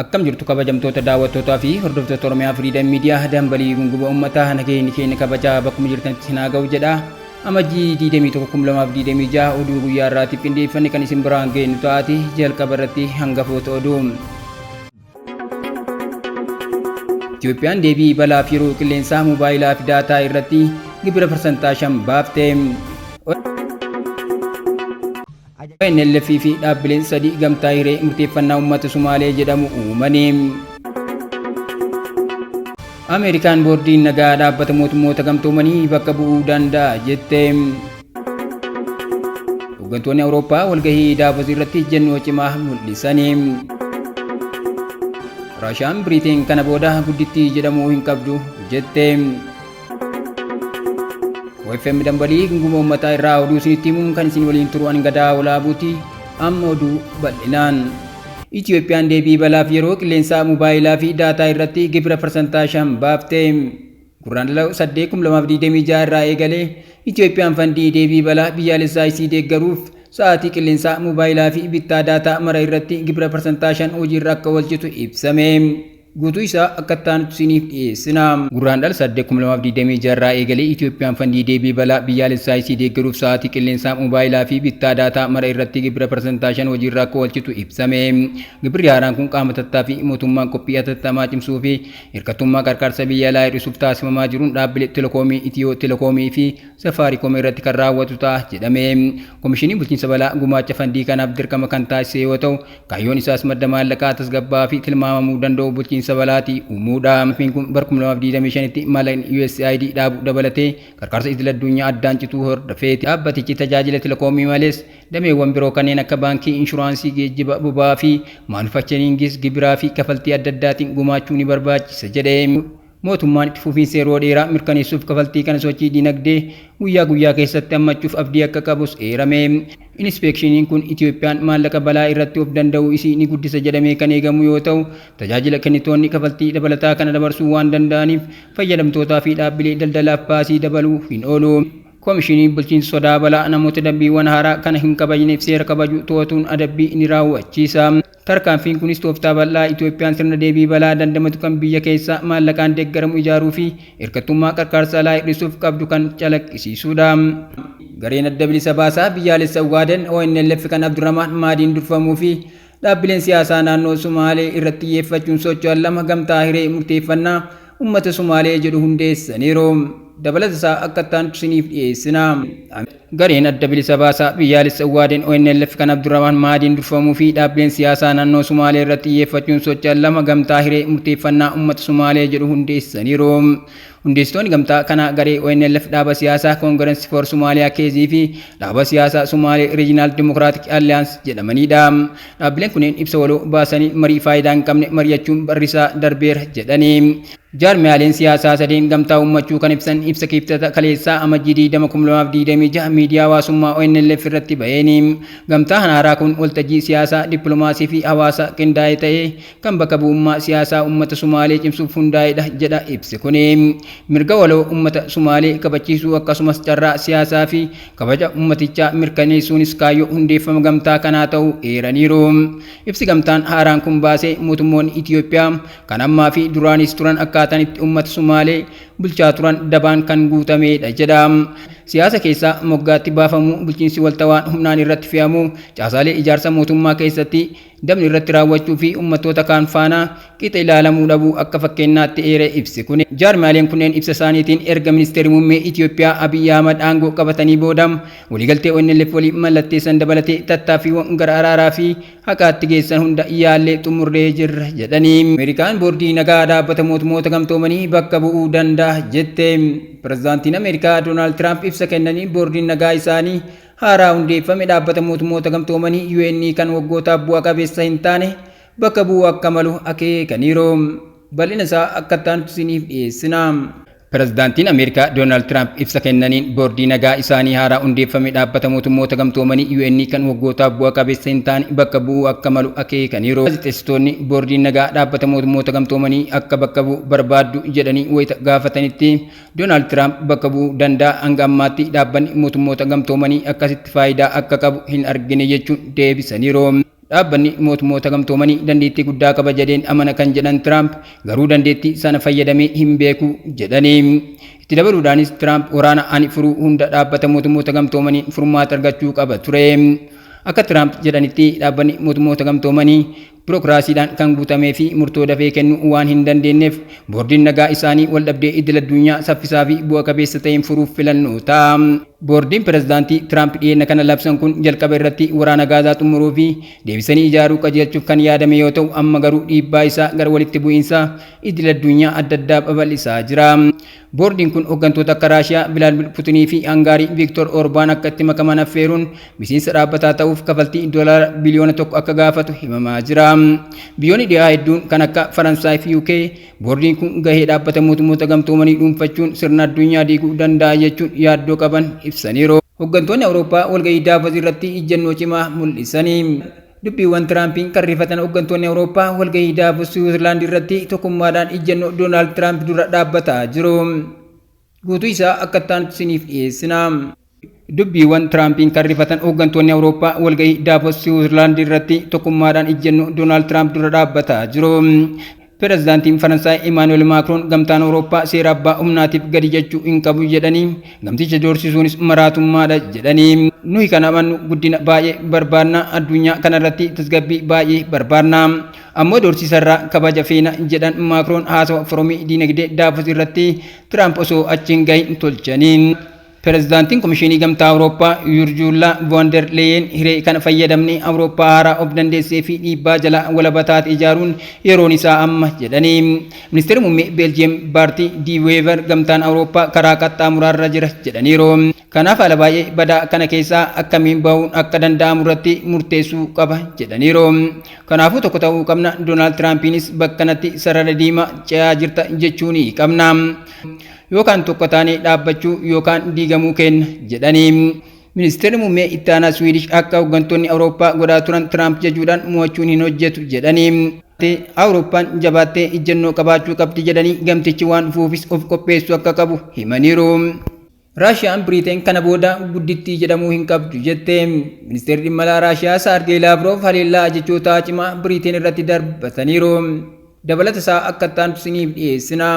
Akkam jirtu kabajamtoota daawwattootaa fi hordoftoota Oromiyaa Freedom Media dambalii gunguma uummataa nageenyi keenya kabajaa bakkuma jirtanitti isin haa ga'u jedha. Amajjii 21,2026 oduu guyyaa irraatiif qindeeffanne kan isin biraan geenyu ta'aati jalqaba irratti hangafoota oduu. Itoophiyaan deebii balaaf yeroo qilleensaa moobaayilaa fi daataa irratti gibira parsantaa 5 baafte. ONLF fi dhaabbileen sadii gamtaa hiree murteeffannaa uummata Sumaalee jedhamu uumanii. Ameerikaan boordiin nagaa dhaabbata mootummoota gamtoomanii bakka bu'uu danda'a jette. Hooggantoonni Awurooppaa walgahii Daavos irratti ejjennoo cimaa mul'isanii. Raashaan Biriiteen kana booda guddittii jedhamuu hin qabdu jette. OFM dambalii gunguma uummataa irraa oduu isinitti himuun kan isin waliin turu ani Gadaa Walaabuuti. Amma oduu bal'inaan. Itiyoophiyaan deebii balaaf yeroo qilleensaa moobaayilaa fi daataa irratti gibira parsantaa 5 baafte. Gurraandhala 8, 2026 irraa eegalee Itiyoophiyaan fandii deebii balaa biyyaalessaa isii deeggaruuf sa'aatii qilleensaa moobaayilaa fi bittaa daataa mara irratti gibira parsantaa 5 hojiirra akka oolchitu ibsame. Guutuu isaa akka itti aanutti isiniif dhiyeessina. Gurraandhala 8, 2026 irraa eegalee Itiyoophiyaan fandii deebii balaa biyyaalessaa isii deeggaruuf sa'aatii qilleensaa moobaayilaa fi bittaa daataa mara irratti gibira parsantaa 5 hojiirra akka oolchitu ibsame. Gibirri haaraan kun qaama tattaaffii mootummaan qophii hatattamaa cimsuu fi hirkattummaa qarqaarsa biyya alaa hir'isuuf taasifamaa jiruun dhaabbilee telekoomii Itiyoo Telekoomii fi Safaariikoom irratti kan raawwatu ta'a jedhame. Komishiniin Bulchiinsa Balaa gumaacha fandii kanaaf dirqama kan taasise yoo ta'u, kaayyoon isaas madda maallaqaa tasgabbaa'aa fi tilmaamamuu danda'u bulchiinsa balaatii uumuudha. Tarkaanfiin kun bara 2025tti maallaqni USAID dhaabuu dabalatee qarqaarsa idil-addunyaa addaan cituu hordofeeti. Dhaabbatichi tajaajila telekoomii malees dameewwan biroo kanneen akka baankii, inshuraansii, geejjiba, boba'aa fi maanufaakchariingiis gibiraa fi kafaltii adda addaatiin gumaachuu ni barbaachisa jedhe. Mootummaan itti fufiinsa yeroo dheeraa mirkaneessuuf kafaltii kana sochii dinagdee guyyaa guyyaa keessatti hammachuuf abdii akka qabus eerame. Inispeekshiniin kun Itiyoophiyaan maallaqa balaa irratti of danda'uu isii ni guddisa jedhamee kan eegamu yoo ta'u, tajaajila kennitoonni kafaltii dabalataa kana dabarsuu waan danda'aniif fayyadamtootaa fi dhaabbilee daldalaaf baasii dabaluu hin oolu. Komishiniin Bulchiinsa Sodaa Balaa namoota dambiiwwan haaraa kana hin kabajneef seera kabajuu to'atuun adabbii ni raawwachiisa. Tarkaanfiin kunis tooftaa bal'aa Itoophiyaan sirna deebii balaa dandamatu kan biyya keessaa maallaqaan deeggaramu ijaaruu fi hirkattummaa qarqaarsa alaa hir'isuuf qabdu kan calaqqisiisudha. Gareen Adda Bilisa Baasaa Biyyaalessa Ugaaden, ONLF, kan Abdurrahmaan Maadiin durfamuu fi dhaabbileen siyaasaa naannoo Sumaalee irratti xiyyeeffachuun socho'an lama gamtaa hiree murteeffannaa ummata Sumaalee jedhu hundeessaniiru. Dabalata isaa akka itti aanutti isiniif dhiyeessina. Gareen Adda Bilisa Baasaa Biyyaalessa Ugaaden ONLF kan Abdurrahmaan Maadiin durfamuu fi dhaabbileen siyaasaa naannoo Sumaalee irratti xiyyeeffachuun socho'an lama gamtaa hiree murteeffannaa ummata Sumaalee jedhu hundeessaniiru. Hundeessitoonni gamtaa kanaa garee ONLF dhaaba siyaasaa Congress for Somalia KZ fi dhaaba siyaasaa Sumaalee Regional Democratic Alliance jedhamaniidha. Dhaabbileen kunneen ibsa waloo baasaniin marii faayidaa hin qabne mari'achuun barrisaa darbeera jedhani. Jaarmiyaaleen siyaasaa sadeen gamtaa uummachuu kan ibsan ibsa Kibxata kaleessaa Amajjii 20, 2026 miidiyaa hawaasummaa ONLF irratti baheeni. Gamtaa haaraa kun waltajjii siyaasaa, dippilomaasii fi hawaasaa qindaa'e ta'ee kan bakka bu'ummaa siyaasaa uummata Sumaalee cimsuuf hundaa'edha jedha ibsi kuni. Mirga waloo uummata Sumaalee kabachiisuu akkasumas carraa siyaasaa fi kabaja uummatichaa mirkaneessuunis kaayyoo hundeeffama gamtaa kanaa ta'uu eeraniiru. Ibsi gamtaan haaraan kun baase mootummoonni Itiyoophiyaa kan ammaa fi duraanis turan akkaataan itti uummata Sumaalee bulchaa turan dabaan kan guutameedha jedha. Siyaasa keessaa moggaatti baafamuu, bulchiinsi waltawaan humnaan irratti fe'amuu, caasaalee ijaarsa mootummaa keessatti dabni irratti raawwachuu fi uummattoota kaan faana qixa ilaalamuu dhabuu akka fakkeennaatti eere ibsi kun. Jaarmiyaaleen kunneen ibsa isaaniitiin erga Ministeerri Muummee Itiyoophiyaa Abiy Ahmad aangoo qabatanii booda waliigaltee ONLF waliin mallatteessan dabalatee tattaaffiiwwan gara araaraa fi haqaatti geessan hunda yaallee xumurree jirra jedhani. Ameerikaan Boordii Nagaa Dhaabbata Mootummoota Gamtoomanii bakka bu'uu danda'a jette. Pirezidaantiin Ameerikaa Doonaald Tiraamp ibsa kennaniin boordiin nagaa isaanii haaraa hundeeffame Dhaabbata Mootummoota Gamtoomanii, UN, kan waggootaaf bu'a qabeessa hin taane bakka bu'uu akka malu akeekaniiru. Bal'ina isaa akka itti aanutti isiniif dhiyeessina. Pirezidaantiin Ameerikaa Doonaald Tiraamp ibsa kennaniin boordii nagaa isaanii haaraa hundeeffame Dhaabbata Mootummoota Gamtoomanii, UN, kan waggootaaf bu'a qabeessa hin taane bakka bu'uu akka malu akeekaniiru. Gaazexeessitoonni boordiin nagaa Dhaabbata Mootummoota Gamtoomanii akka bakka bu'u barbaaddu jedhanii wayita gaafatanitti Doonaald Tiraamp bakka bu'uu danda'a, hanga ammaatti dhaabbanni Mootummoota Gamtoomanii akkasitti faayidaa akka qabu hin argine jechuun deebisaniiru. Dhaabbanni mootummoota gamtoomanii dandeettii guddaa qaba jedheen amana kan jedhan Tiraamp, garuu dandeettii sana fayyadamee hin beeku jedhanii. Itti dabaluudhaanis Tiraamp, waraana ani furuu hunda dhaabbata mootummoota gamtoomanii furmaata argachuu qaba ture. Akka Tiraamp jedhanitti, dhaabbanni mootummoota gamtoomanii birookiraasiidhaan kan guutamee fi murtoo dafee kennuu waan hin dandeenyeef, boordiin nagaa isaanii waldhabdee idil addunyaa saffisaa fi bu'a qabeessa ta'een furuuf filannoo ta'a. Boordiin pirezidaantii Tiraamp dhiyeenya kana labsan kun jalqaba irratti waraana Gaazaa xumuruu fi deebisanii ijaaruu qajeelchuuf kan yaadame yoo ta'u, amma garuu dhiibbaa isaa gara walitti bu'iinsa idil addunyaa adda addaa babal'isaa jira. Boordiin kun hooggantoota akka Raashiyaa Vilaadimir Putinii fi Hangaarii Viiktor Orbaan akka itti makaman affeeruun miseensa dhaabbataa ta'uuf kafaltii $1 biliyoona akka gaafatu himamaa jira. Biyyoonni dhiyaa hedduun kan akka Faransaay fi UK boordiin kun gahee dhaabbata mootummoota gamtoomanii dhuunfachuun sirna addunyaa diiguu danda'a jechuun yaaddoo qaban ibsaniiru. Hooggantoonni Awurooppaa walgahii Daavos irratti ijjannoo cimaa mul'isanii. Dubbiiwwan Tiraampiin kan rifatan hooggantoonni Awurooppaa walgahii Daavos Siwiizerlaand irratti tokkummaadhaan ijjannoo Doonaald Tiraamp dura dhaabbataa jiru. Guutuu isaa akka itti isiniif dhiyeessina. Dubbiiwwan Tiraampiin kan rifatan hooggantoonni Awurooppaa walgahii Daavos Siwiizerlaand irratti tokkummaadhaan ijjannoo Doonaald Tiraamp dura dhaabbataa jiru. Pireezidaantiin Faransaay Imaanuweel Maakroon gamtaan Awurooppaa seera abbaa humnaatiif gadi jechuu hin qabu jedhanii, gamticha doorsisuunis maraatummaadha jedhanii. Nuyi kan amannu guddina baay'ee barbaadna, addunyaa kanarratti tasgabbii baay'ee barbaadna. Ammoo doorsisarraa kabaja feena, jedhan Maakroon haasawa foromii diinagdee Daavos irratti Tiraamp osoo achi hin gahin tolchaniin. Pireezidaantiin Komishinii Gamtaa Awurooppaa Ursula von der Leyen, hiree kana fayyadamnee Awurooppaa haaraa of dandeessee fi dhiibbaa jalaa walaba taate ijaaruun yeroon isaa amma jedhanii. Ministeerri muummee Beeljiyeem Baartii Di Weever gamtaan Awurooppaa karaa qaxxaamuraarra jira jedhaniiru. Kanaaf haala baay'ee badaa kana keessaa akkamiin bahuun akka danda'amu irratti murteessuu qaba jedhaniiru. Kanaafuu tokko ta'uu qabna, Doonaald Tiraampiinis bakkanatti sarara diimaa ce'aa jirta jechuun qabna. Yookaan tokko taanee dhaabbachuu yookaan diigamuu kenna jedhanii. Ministeerri muummee itti aanaa Swiidish akka hooggantoonni Awurooppaa godhaa turan Tiraamp jechuudhaan mo'achuun hin hojjetu jedhanii. Awurooppaan jabaattee ijjennoo qabaachuu qabdi jedhanii, gamtichi waan dhufuufis of qopheessuu akka qabu himaniiru. Raashiyaan Biriiteen kana booda guddittii jedhamuu hin qabdu jette. Ministeerri dhimma alaa Raashiyaa Saargee Laavrov haleellaa jechoota cimaa Biriiteen irratti darbataniiru. Dabalata isaa akka itti isiniif dhiyeessina.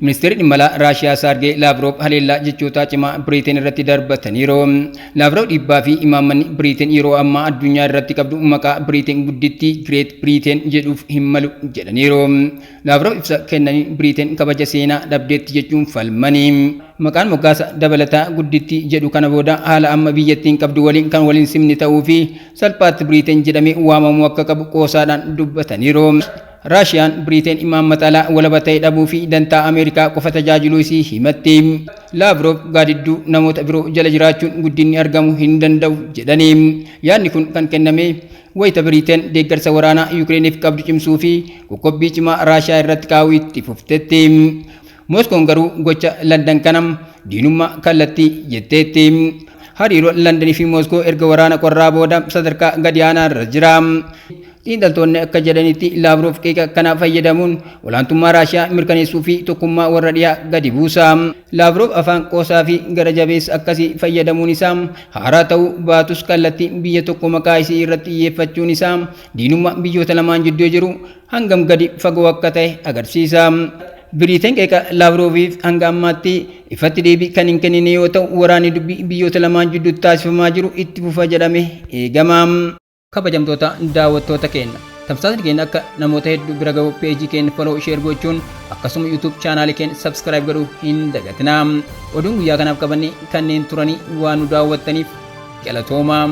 Ministeerri dhimma alaa Raashiyaa Saargee Laavrov haleellaa jechoota cimaa Biriiteen irratti darbataniiru. Laavrov dhiibbaa fi imaammanni Biriiteen yeroo ammaa addunyaa irratti qabdu maqaa Biriiteen guddittii, Great Britain, jedhuuf hin malu jedhaniiru. Laavrov ibsa kennanii Biriiteen kabaja seenaa dhabdeetti jechuun falmanii. Maqaan moggaasa dabalataa guddittii jedhu kana booda haala amma biyyattiin qabdu waliin kan waliin simni ta'uu fi salphaatti Biriiteen jedhamee waamamuu akka qabu qoosaadhaan dubbataniiru. Raashiyaan Biriiteen imaammata alaa walaba ta'e dhabuu fi dantaa Ameerikaa qofa tajaajiluu isii himatti. Laavrov gaadidduu namoota biroo jala jiraachuun guddinni argamu hin danda'u jedhanii. Yaadni kun kan kenname wayita Biriiteen deeggarsa waraanaa Yukireeniif qabdu cimsuu fi qoqqobbii cimaa Raashiyaa irratti kaa'uu itti fuftetti. Mooskoon garuu gocha Landan kanam diinummaa kallattii jetteetti. Hariiroon Landanii fi Mooskoo erga waraana qorraa booda sadarkaa gadi aanaa irra jira. Xiinxaltoonni akka jedhanitti, Laavrov qeeqa kana fayyadamuun olaantummaa Raashiyaa mirkaneessuu fi tokkummaa warra dhiyaa gadi buusa. Laavrov afaan qoosaa fi gara jabeessa akkasii fayyadamuun isaa haaraa ta'uu baatus, kallattii biyya tokko maqaa isii irratti xiyyeeffachuun isaa diinummaa biyyoota lamaan jidduu jiru hangam gadi fagoo akka ta'e agarsiisa. Biriiteen qeeqa Laavroviif hanga ammaatti ifatti deebii kan hin kennine yoo ta'u, waraanni dubbii biyyoota lamaan jidduutti taasifamaa jiru itti fufa jedhame eegama. Kabajamtoota daawwattoota keenya, tamsaasni keenya akka namoota hedduu bira gahu peejii keenya follow, share gochuun akkasuma YouTube chaanaalii keenya subscribe godhuu hin dagatinaa. Oduun guyyaa kanaaf qabanne kanneen turanii, waan nu daawwattaniif galatoomaa.